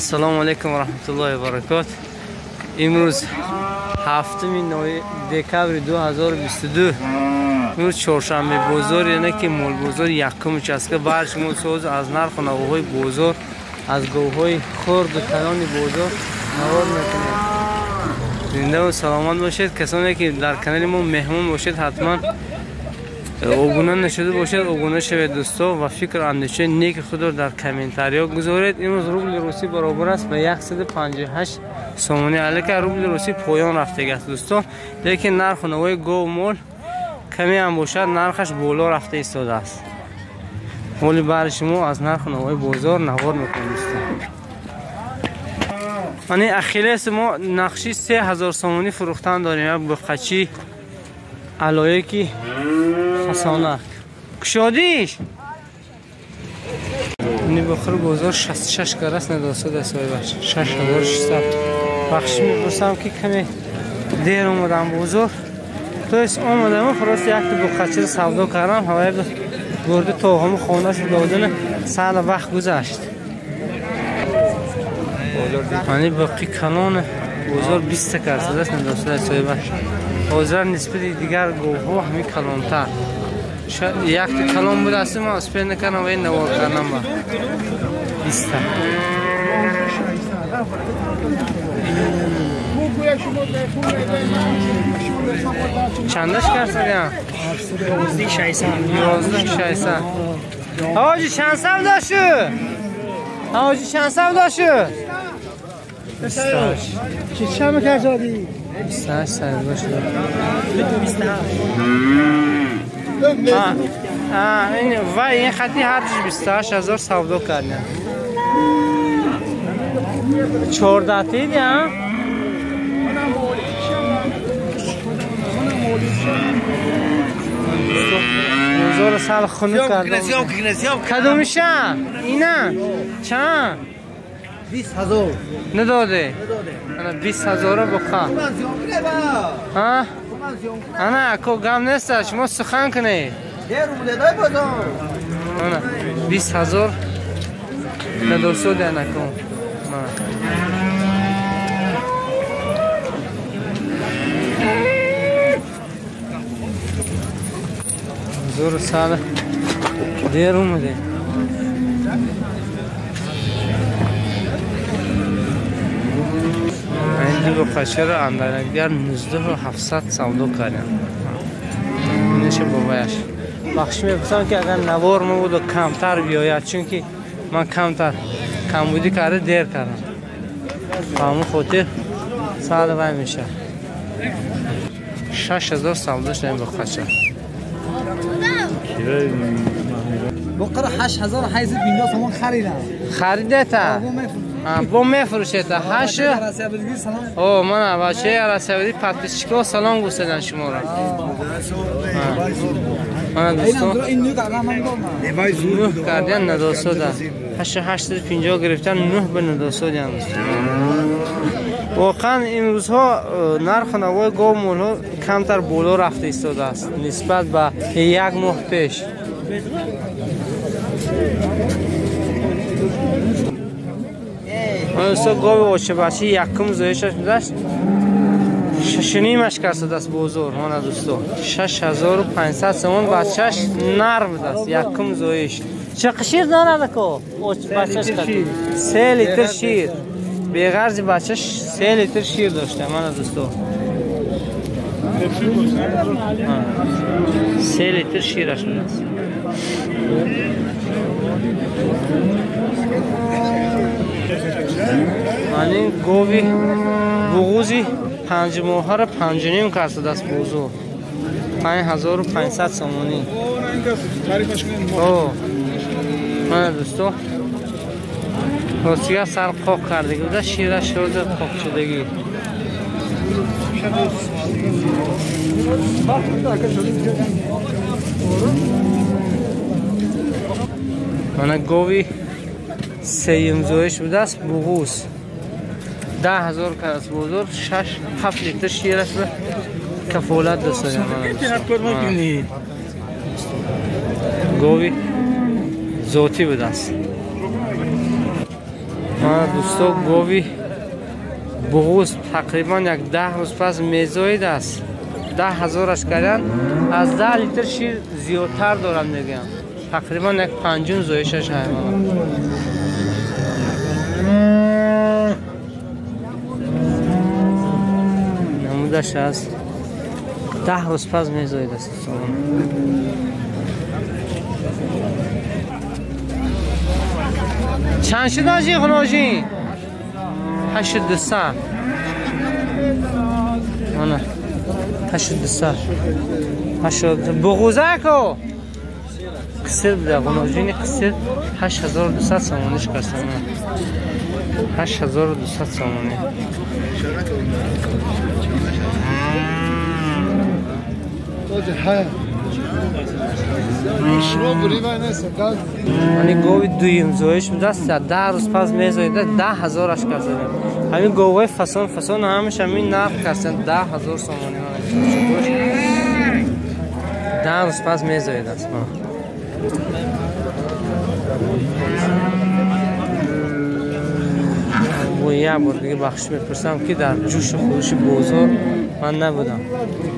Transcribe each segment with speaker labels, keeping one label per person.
Speaker 1: Ассалому алайкум ва раҳматуллоҳи ва баракот. Имрӯз 7 декабри 2022, имрӯз чоршанбе бозор, яъне ки молбозори якум участка. Бар шумо соз аз нарху навоҳои бозор, аз говҳои хурду калони бозор навор мекунем. Зинда ва саломат бошед. Касоне ки дар канали мо меҳмон бошед, ҳатман обуна нашуда бошед, обуна шавед дӯсто, ва фикр андешаи неки худро дар комментариҳо гузоред. Имрӯз рубли русӣ баробар аст ба 158 сомонӣ. Аллакай рубли русӣ поён рафтагааст дӯсто, лекин нарху навои гов мол каме ҳам бошад, нархаш боло рафта истодааст. Моли баҳри шумо аз нарху навои бозор навор мекунем дӯсто. Ани Ахиллес мо нақши 3000 сомонӣ фурӯхтан дорем. Як буқачи алое ки хасонак кушодиш. Ини бохир бозор 66 карас надосада соҳибаш 6600. Бахшиш мепурсам ки каме дер омадам бозор, то есть омадам, просто якта буқачиро савдо кардам, ҳавай бурди то ҳаму хонашу додана саъла вақт гузашт. Ани боқи калон бозор 20 карсадааст надосада соҳибаш. Ҳозир нисбати дигар говҳо ҳамин калонтар. Якта калон будааст, ман успел накардам ва ин навор кардам ба 20. Чандаш карсадиам? 11,600. Ҳоҷи чанд савдо шуд? Ҳоҷи чанд савдо шуд?
Speaker 2: 28. Чанд карсадӣ?
Speaker 1: 28 савдо шуд. Ва ин хати ҳардуш 28,000 савдо кардем. 14 тидиам? Бозорро сал хунук кардам. Кадомиша? Ина? Чанд?
Speaker 2: 20,000.
Speaker 1: Надоде? Ана 20,000 буқа. Ҳа? Ана ко гам нест, шумо сухан кунед. Ана 20,000 надосуд ана ко. Зур сал дер омаде. Ин ду қашара андарагар 19700 савдо кардем. Инеше бобаяш. Бахшиш мепурсам ки агар навор мабуду камтар биёяд, чунки ман камтар камбудӣ карда дер кардам. Ба ҳамон хотир саъд вай мешавад. 6000 савдо шудем бо қаша.
Speaker 2: Боқара 8850 сомон харидам.
Speaker 1: Харидета? Бо мефурӯшета? Ҳаш? О, мана бачаи арасавиди подписчикҳо салом гуфтадан шуморо. Мана дӯстон, нӯҳ кардиан надосода. 8850 гирифтан, 9 ба надосодиан дӯстон. Воқеан имрӯзҳо нарху навои гов молҳо камтар боло рафта истодааст нисбат ба як моҳ пеш. Дӯсто, гови очабачи якум зоишаш будааст, 6,5 карсадааст бозор. Мана дӯсто, 6500 сомон бачаш нар будааст, якум зоиш. Чақи шир дорад ако бачаш? 3 литр шир. Беғарзи бачаш 3 литр шир дошта. Мана дӯсто, 3 литр шираш будааст. Ман ин гови буғузи панҷмоҳаро 5,5 карсадааст бозор. 5500 сомонӣ. Мана дӯсто, ростига сар қоқ кардагӣ буда, шираш роза қоқ шудагӣ. Мана гови сеюмзоиш будааст, буғуз 10,000 карас бозор, 6-7 литр шираш ба кафолат досоям. Гови зотӣ будааст. Дӯсто, гови буғуз тақрибан як 10 рӯз пас мезоид аст. 10 ҳазораш кардан, аз 10 литр шир зиёдтар дорад мегӯям. Тақрибан як панҷум зоишаш ҳайвон. Намудаш аст. 10 рӯз пас мезоид аст. Чанд шуд ҳоҷи ғуножин? 8200. Мана 8200. 8 буғузако қисир буда, ғуножини қисир 8200 сомониш кастам. 8200 сомонӣ. Ани гови дуюм зоиш будааст, 10 рӯз пас мезоида, 10 ҳазораш кардем. Ҳамин говҳои фасон фасон ҳамаш ҳамин нарх кардем, 10 ҳазор сомонӣ. 10 рӯз пас мезоидааст. Бо як бор дига бахшиш мепурсам, ки дар ҷӯшу хурӯши бозор ман набудам,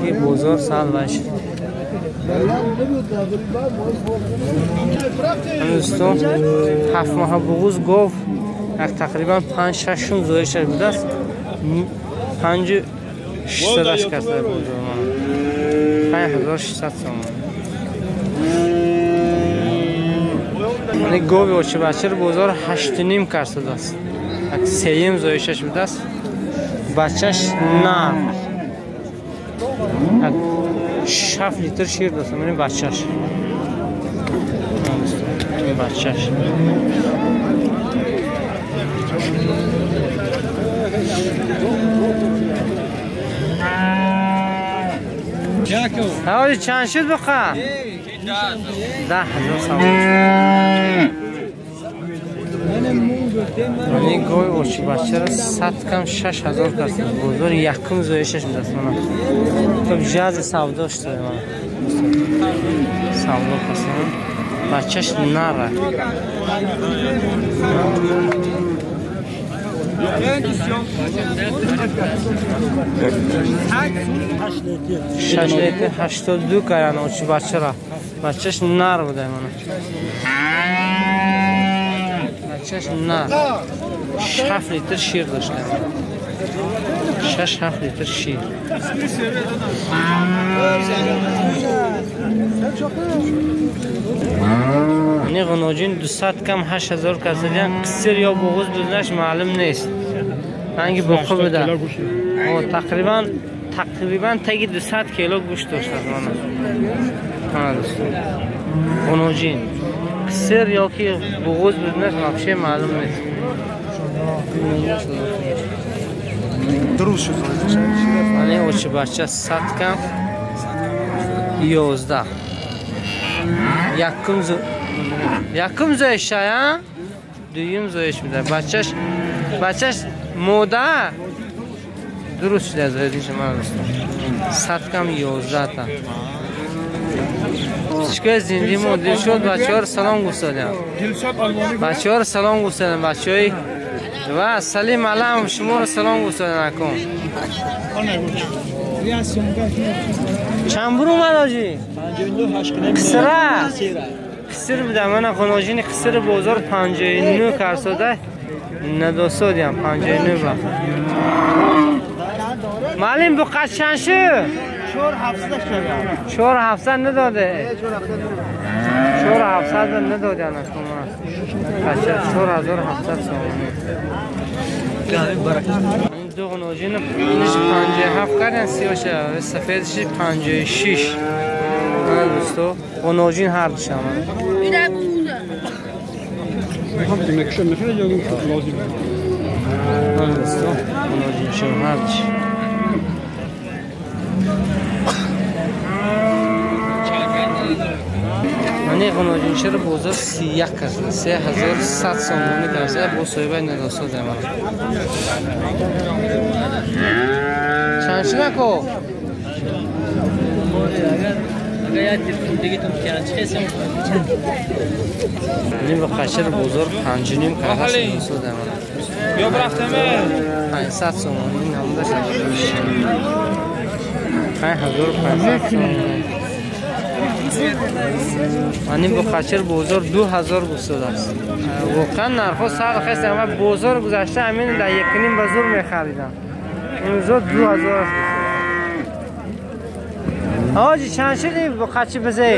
Speaker 1: ки бозор сал вай шуд. Дӯстон, 7 моҳа буғуз гов як тақрибан 5-6 шум зоишаш будааст, 5600-аш касда бозор. 5600 сомон. Ани гови очибачир бозор 8.5 карсадааст. Як сеюм зоишаш будааст, бачаш нар. Як 7 литр шир дошт, мани бачаш. Бачаш. ҳоҷи чанд шуд буқа? 10 ҳазор сомон. Ани гови очибачаро 100 кам 6 ҳазор каст. Бозор якум зоишаш будааст. Мана тоб жази савдо шуда, мана савдо кастам. Бачаш нара. 6 литр 82 каран очибачара. Бачаш нар буда, мана. Бачаш нар. 7 литр шир дошта. 6-7 литр шир. Ани ғуноҷин 200 кам 8000 касадиан, қисир ё буғуз буданаш маълум нест. Ранги буқӣ буда. Тақрибан таги 200 кило гӯшт доштааст. Мана. Мана дӯстон. Ғуноҷин қисир ё ки буғуз буданаш вообще маълум нест. Ани очибача 100 кам 11. Якум зоиша, а? Дуюм зоиш буда. Бачаш мода дуруст шуда зоидиш, мана дӯстон. 100 кам 11 та. Чикои зиндимо Дилшод бачаҳоро салом гуфтодам. Бачаҳоро салом гуфтодам, бачаҳои ва Салим алам шуморо салом гуфтодам акун. Чанд бур омад ҳоҷӣ? Қисира. Қисир буда, мана ғуноҷини қисири бозор 59 карсода надосодиам 59 ба. Маълим буқа чанд шуд? 4700 4700 надоде. 4700 надоде анакун. Бача 4700 сомонӣ. Ду ғуноҷин инаш 57 кардан, сиёша сафедаш 56. Мана дӯсто, ғуноҷин ҳар душам. Мана дӯсто, ғуноҷин шо ҳар душ. Мани ғуноҷиншаро бозор 31 касда, 3100 сомонӣ касда, бо соҳибаи надосода ман. Чанд шуд ко? Ним ба қашир бозор 5.5 касда надосода ман. 500 сомонӣ намудаш 5500 сомонӣ. Ани буқачир бозор 2000 гуфтодааст. Воқеан нархҳо сар хест, ама бозор гузашта ҳамин дар 1.5 ба зур мехаридам. Имрӯзо 2000 аст. Ҳоҷи чанд шуд ин буқачи бизе?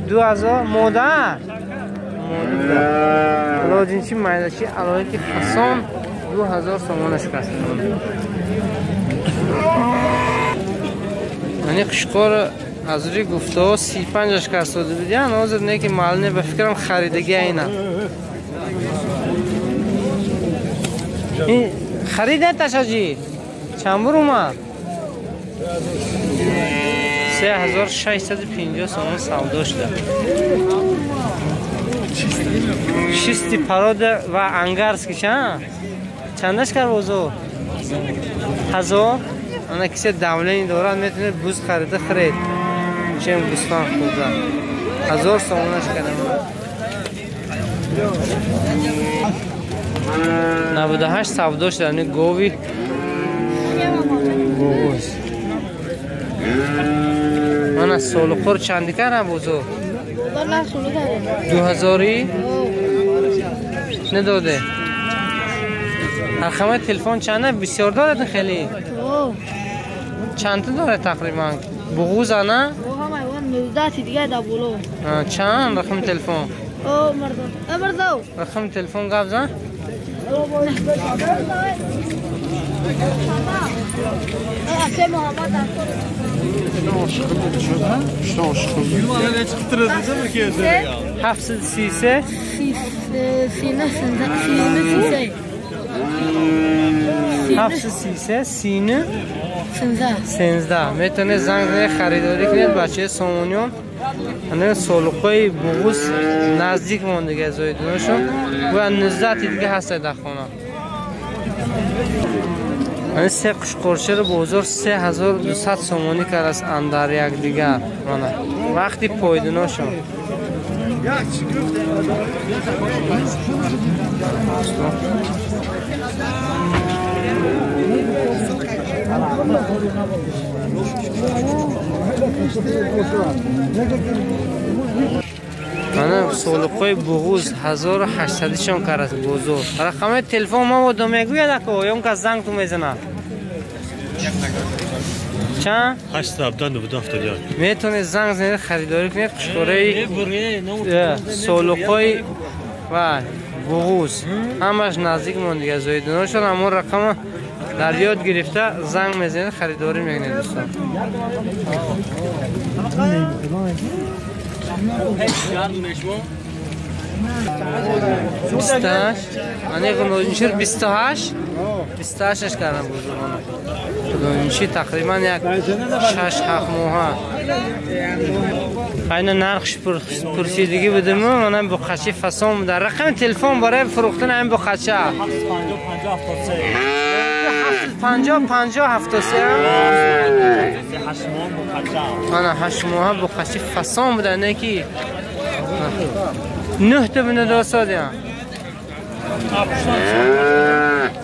Speaker 1: 2000 модар? Модар. Лоҷинчи майдачи алоҳи ки фасон 2000 сомонаш каст. Ани қушқор аз рӯи гуфтаҳо 35-аш кас дода будиян, ҳозир не ки маълум не, ба фикрам харидагӣ айна. Ин харид неташ ҳоҷӣ? Чанд бур омад? 3650 сомон савдо шуда. Чисти парода ва ангарский чанд? Чандаш кар бозор? 1000. Ана кисе давление дорад, метавонед буз харида хӯред. Чем гӯсфанд хӯрда. 1000 сомонаш кардам. 98 савдо шуда, ани гови говоз. Мана солуқур чанди кардам бозор? 2000 надоде. Рақами телефон чанд? Бисёр дорад хеле? Чанд та дорад тақрибан? Буғуз ана? Чанд рақами телефон? Рақами телефон гап зан? Ҳафтсаду сию се 733 сину 13 метавонед занг занед харидорӣ кунед. Бачаи сомониён ана солуқҳои буғуз наздик мондагӣ аз зоидуношон ва 19 дига ҳастад дар хона. Ани се қушқорчаро бозор 3200 сомонӣ кардааст андар якдигар. Мана вақти пойдуношон. Мана солуқҳои буғуз 1800-шон кардааст бозор. Рақами телефон ма водо мегӯяд ако ё он кас занг ту мезанад? Чанд? 817 97. Метавонед занг занед харидорӣ кунед қушқораи солуқҳои ва буғуз ҳамаш наздик мондига зоидуношон. Ҳамон рақама дар ёд гирифта занг мезанед харидорӣ мекунед дӯстон. 28 ани ғуножиншир 28 28-аш кардам бузургона. Ғуножиншир тақрибан як 6-7 моҳа. Айна нархш пурсидагӣ будиму, манам буқачи фасон буда. Рақами телефон барои фурӯхтани ҳамин буқача 750 50 73. Мана 8 моҳа буқачи фасон буда, не ки 9 та бина досодям.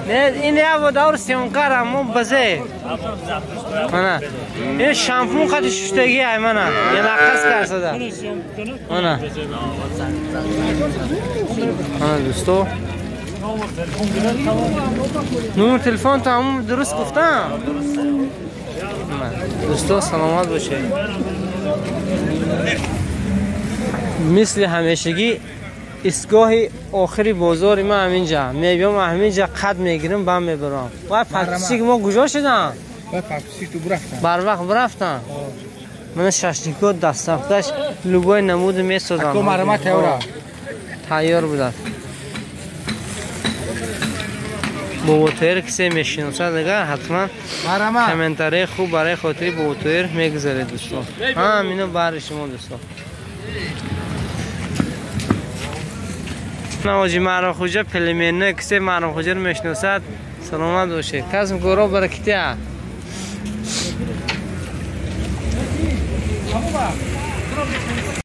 Speaker 1: Не, ин як давр сёнкара мо базе. Мана ин шампун қади шуштагӣ ай мана. Яна қас карсада. Мана. Мана дӯсто. Номер телефон тамом дуруст гуфтам? Дӯсто саломат бошед. Мисли ҳамешагӣ истгоҳи охири бозори ман ҳаминҷа. Мебиём ҳаминҷа қад мегирам, бам мебарам. Вай подписчик мо куҷо шуданд? Барвақт бирафтанд. Мана шашликҳо дастафташ любой намуди месозанд. Тайёр буданд. Боботоир кисе мешиносад агар ҳатман комментарияи хуб барои хотири Боботоир мегузаред дӯстон. Ҳамино баҳри шумо дӯстон. Навоҷи Маърухуҷа племенной кисе Маърухуҷаро мешиносад саломат бошед. Касм горо баракития.